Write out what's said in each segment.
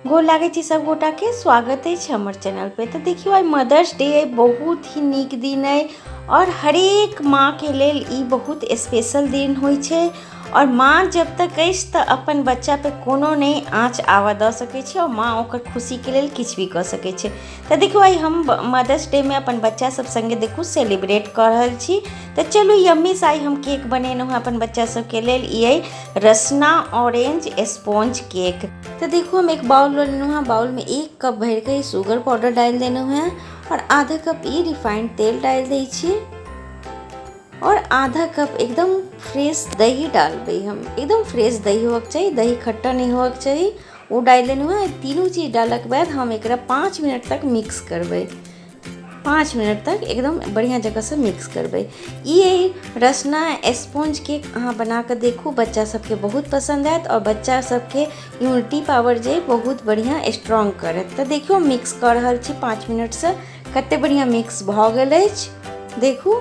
गोर लागै छी सब गोटाके, स्वागत अछि हमर चैनल पे। तऽ देखियौ आइ मदर्स डे अइ, बहुत ही नीक दिन अइ और हरेक माँके लेल ई बहुत स्पेशल दिन होइ छै। और माँ जब तक अछि तऽ अपन बच्चा पे कोनो नहि आँच आबऽ दऽ सकै छै और माँ ओकर खुशीके लेल किछु भी कऽ सकै छै। तऽ देखियौ आइ हम मदर्स डे मे अपन बच्चा सब सङ्गे देखू सेलिब्रेट कऽ रहल छी। तऽ चलू यम्मी से आइ हम केक बनेलहुँ हँ अपन बच्चा सबके लेल। ई अइ रसना ऑरेंज स्पॉन्ज केक। तो देखो हम एक बाउल ले लेलहुँ हँ, बाउल में 1 कप भर के शुगर पाउडर डालि देलहुँ हँ और आधा कप ई रिफाइंड तेल डालि दै छी और आधा कप एकदम फ्रेश दही डालबै हम। एकदम फ्रेश दही होबक चाही, दही खट्टा नहीं होबक चाही, ओ डालि देलहुँ हँ। तीनू चीज डालके बाद हम एकरा 5 मिनट तक मिक्स करबै। 5 मिनट तक एकदम बढ़िया जगह से मिक्स करबै। ई रसना स्पॉन्ज केक अहाँ बना कऽ देखू, बच्चा सबके बहुत पसंद आयत और बच्चा सबके इम्यूनिटी पावर जे बहुत बढ़िया स्ट्रॉन्ग करत। तऽ देखियौ मिक्स कऽ रहल छी 5 मिनट से, कते बढ़िया मिक्स भऽ गेल अछि। देखू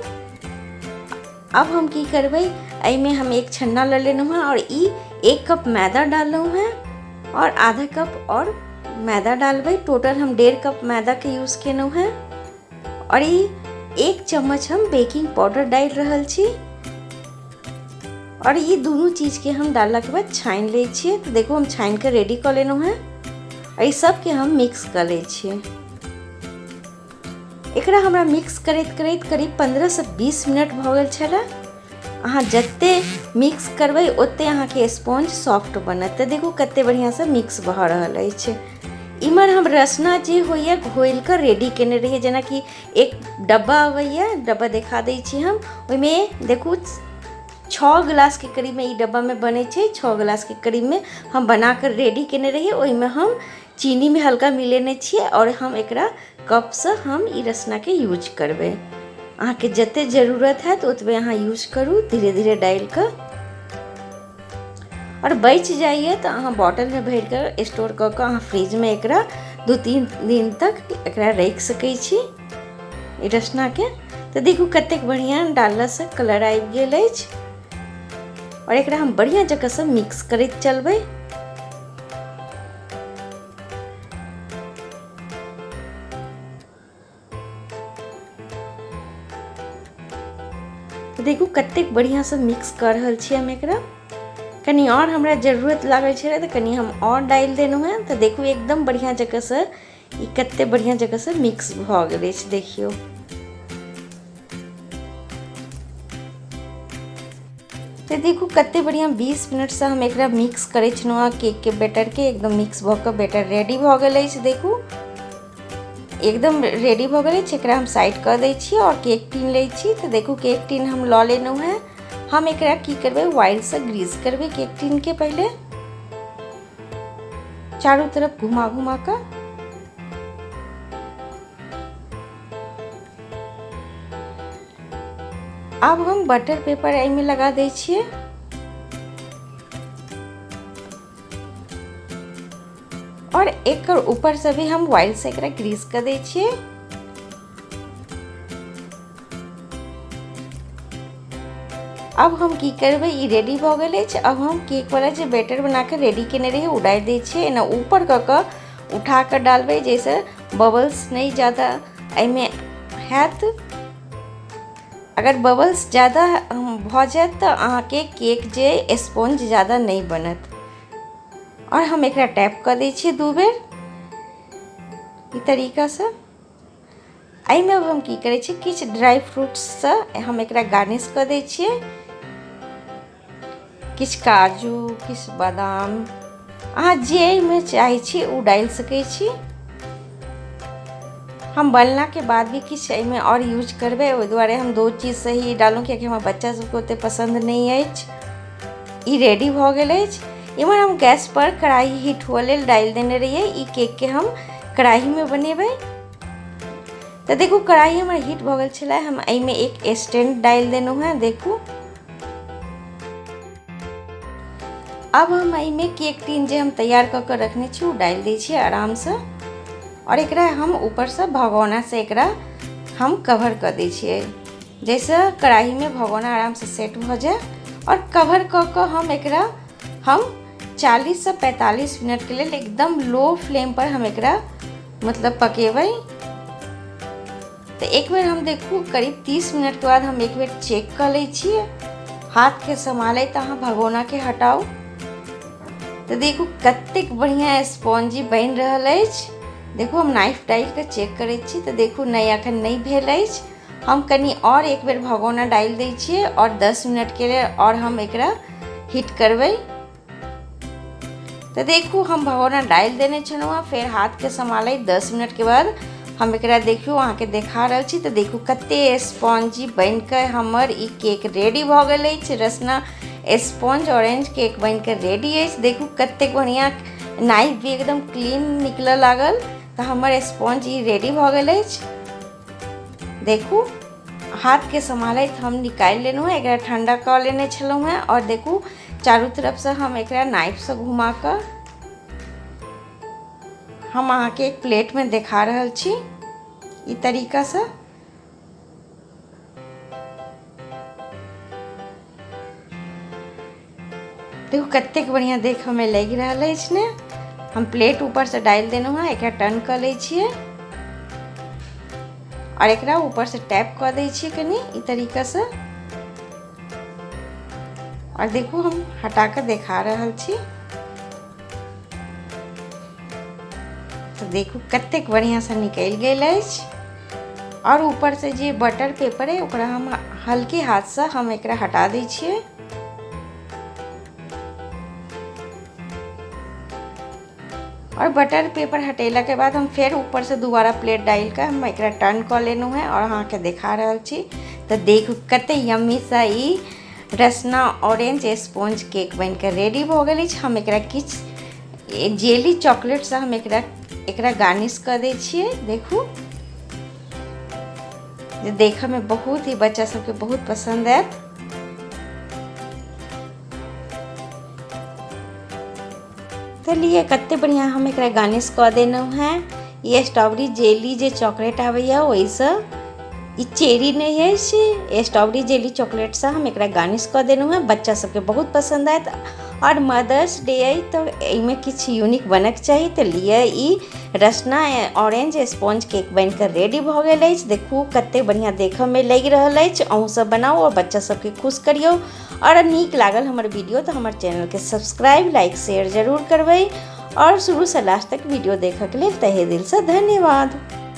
अब हम की करबै, एहिमे हम एक छन्ना लऽ लेलहुँ हँ और ई 1 कप मैदा डाललहुँ हँ और आधा कप और मैदा डालबै। टोटल हम 1.5 कप मैदाके यूज केलहुँ हँ और ई 1 चम्मच हम बेकिंग पाउडर डालि रहल छी और ई दुनू चीजके हम डाललाके बाद छानि लै छियै। तऽ देखू हम छानिके रेडी कऽ लेलहुँ हँ और ई सबके हम मिक्स कऽ लै छियै। एकरा हमरा मिक्स करैत करैत करीब 15 से 20 मिनट भऽ गेल छलै। अहाँ जते मिक्स करबै ओते अहाँके स्पॉन्ज सॉफ्ट बनत। तऽ देखू कते बढ़िआँसँ मिक्स भऽ रहल अछि। इम्हर हम रसना जे होइए घोलि कऽ रेडी केने रहियै, जेनाकि एक डब्बा अबैए, डब्बा देखा दै छी हम। ओहिमे देखू 6 गिलासके करीबमे ई डब्बामे बनै छै। 6 गिलासके करीबमे हम बना कऽ रेडी केने रहियै। ओहिमे हम चीनीमे हल्का मिलेने छियै और हम एकरा कपसँ हम ई रसनाके यूज करबै। अहाँके जते जरूरत हैत ओतबे अहाँ यूज करू, धीरे धीरे डालि कऽ। और बचि जाइए तऽ अहाँ बॉटलमे भरि कऽ स्टोर कऽ कऽ अहाँ फ्रिजमे एकरा 2-3 दिन तक एकरा राखि सकै छी ई रसनाके। तऽ देखू कतेक बढ़िआँ डाललासँ कलर आबि गेल अछि और एकरा हम बढ़िआँ जकाँसँ मिक्स करैत चलबै। देखू कतेक बढ़िआँसँ मिक्स कऽ रहल छी हम एकरा। कनि आओर हमरा जरूरत लागल छलै तऽ कनि हम आओर डालि देलहुँ हेँ। तऽ देखू एकदम बढ़िआँ जकाँसँ ई कतेक बढ़िआँ जकाँसँ मिक्स भऽ गेल अछि। देखियौ तऽ देखू कते बढ़िआँ 20 मिनटसँ हम एकरा मिक्स करै छलहुँ हँ। केकके बैटरके एकदम मिक्स भऽ कऽ बैटर रेडी भऽ गेल अछि। देखू एकदम रेडी भऽ गेल अछि। एकरा हम साइड कऽ दै छी और केक टिन लै छी। तऽ देखू केक टिन हम लऽ लेलहुँ हँ। हम एकरा की करबै, ऑइलसँ ग्रीस करबै केक टिनके पहिले चारू तरफ घुमा घुमा कऽ। आब हम बटर पेपर एहिमे लगा दै छियै। और एकर ऊपर से भी हम ऑइल से एकरा ग्रीस कर दै छियै। अब हम की करबै, ई रेडी भऽ गेल अछि। अब हम केक वाला जे बैटर बना के रेडी केने रहियै ओ डालि दै छियै। एना ऊपर कऽ कऽ उठा कऽ डालबै जाहिसँ बबल्स नहि ज्यादा एहिमे हैत। अगर बबल्स ज्यादा भऽ जायत तऽ अहाँके केक जे स्पॉन्ज ज्यादा नहि बनत। और हम एकरा टैप कऽ दै छियै 2 बेर ई तरीकासँ। एहिमे अब हम की करै छियै, किछु ड्राई फ्रूट्ससँ हम एकरा गार्निश कऽ दै छियै। किछु काजू, किछु बादाम, अहाँ जे एहिमे चाहै छी ओ डालि सकै छी। हम बनलाके बाद भी किछु एहिमे आओर यूज करबै, ओहि दुआरे हम 2 चीज से ही डाललहुँ, कियाकि हमर बच्चा सबके ओतेक पसन्द नहि अछि। ई रेडी भऽ गेल अछि। इम्हर हम गैस पर कढ़ाई हीट हुअ लेल डालि देने रहियै। ई केकके हम कढ़ाईमे बनेबै। तऽ देखू कढ़ाई हमर हीट भऽ गेल छलै। हम एहिमे एक स्टैंड डालि देलहुँ हँ। देखू अब हम एहिमे केक टिन जे हम तैयार कऽ कऽ रखने छी ओ डालि दै छियै आरामसँ। और एकरा हम ऊपरसँ भगोनासँ एकरा हम कवर कऽ दै छियै, जाहिसँ कढ़ाईमे भगोना आरामसँ सेट भऽ जाय। और कवर कऽ कऽ हम एकरा हम 40 से 45 मिनटके लेल एकदम लो फ्लेम पर हम एकरा मतलब पकेबै। तऽ एक बेर हम देखू, करीब 30 मिनटके बाद हम एक बेर चेक कऽ लै छियै। हाथके सम्हालैत अहाँ भगोनाके हटाउ। तऽ देखू, कतेक बढ़िआँ स्पॉन्जी बनि रहल अछि। देखू, हम नाइफ डालि कऽ चेक करै छी। तऽ देखू, नहि, एखन नहि भेल अछि। हम कनि आओर एक बेर भगोना डालि दै छियै आओर 10 मिनटके लेल आओर हम एकरा हीट करबै। तऽ देखू, हम भगोना डालि देने छलहुँ हँ। फेर हाथके सम्हालैत 10 मिनटके बाद हम एकरा देखियौ, अहाँके देखा रहल छी। तऽ देखू, कते स्पॉन्जी बनिकऽ हमर ई केक रेडी भऽ गेल अछि। रसना स्पॉन्ज ऑरेंज केक बनिकऽ रेडी अछि। देखू, कतेक बढ़िआँ, नाइफ भी एकदम क्लीन निकलऽ लागल। तऽ हमर स्पॉन्ज ई रेडी भऽ गेल अछि। देखू, हाथके सम्हालैत हम निकालि लेलहुँ हँ। एकरा ठण्डा कऽ लेने छलहुँ हँ। आओर देखू, चारू तरफसँ हम एकरा नाइफसँ घुमा कऽ हम अहाँके एक प्लेटमे देखा रहल छी ई तरीकासँ। देखू, कतेक बढ़िआँ देखऽमे लागि रहल अछि ने? हम प्लेट ऊपरसँ डालि देलहुँ हँ। एकरा टर्न कऽ लै छियै आओर एकरा ऊपरसँ टैप कऽ दै छियै कनि ई तरीकासँ। आओर देखू, हम हटा कऽ देखा रहल छी। तऽ देखू, कतेक बढ़िआँसँ निकलि गेल अछि। आओर ऊपरसँ जे बटर पेपर अइ, ओकरा हम हल्के हाथसँ हम एकरा हटा दै छियै। आओर बटर पेपर हटेलाके बाद हम फेर ऊपरसँ दोबारा प्लेट डालि कऽ हम एकरा टर्न कऽ लेलहुँ हेँ आओर अहाँके देखा रहल छी। तऽ देखू, कते यम्मी सा ई रसना ऑरेंज स्पॉन्ज केक बनिकऽ रेडी भऽ गेल अछि। हम एकरा किछु जेली चॉकलेटसँ हम एकरा एकरा गार्निश कऽ दै छियै। देखू, जे देखयमे बहुत ही बच्चा सबके बहुत पसन्द आयत। तऽ लिअ, कते बढ़िआँ हम एकरा गार्निश कऽ देलहुँ हेँ। ई स्ट्रॉबेरी जेली जे चॉकलेट आबैए, ओहिसँ, ई चेरी नहि अछि, स्ट्रॉबेरी जेली चॉकलेटसँ हम एकरा गार्निश कऽ देलहुँ हेँ। बच्चा सबके बहुत पसन्द आयत। आओर मदर्स डे अइ, तऽ एहिमे किछु यूनिक बनक चाही। तऽ लिअ, ई रसना ऑरेंज स्पॉन्ज केक बनिकऽ रेडी भऽ गेल अछि। देखू, कते बढ़िआँ देखऽमे लागि रहल अछि। अहूँ सब बनाउ आओर बच्चा सबके खुश करियौ। आओर नीक लागल हमर वीडियो तऽ हमर चैनलके सब्सक्राइब, लाइक, शेयर जरूर करबै। आओर शुरूसँ लास्ट तक वीडियो देखऽके लेल तहे दिलसँ धन्यवाद।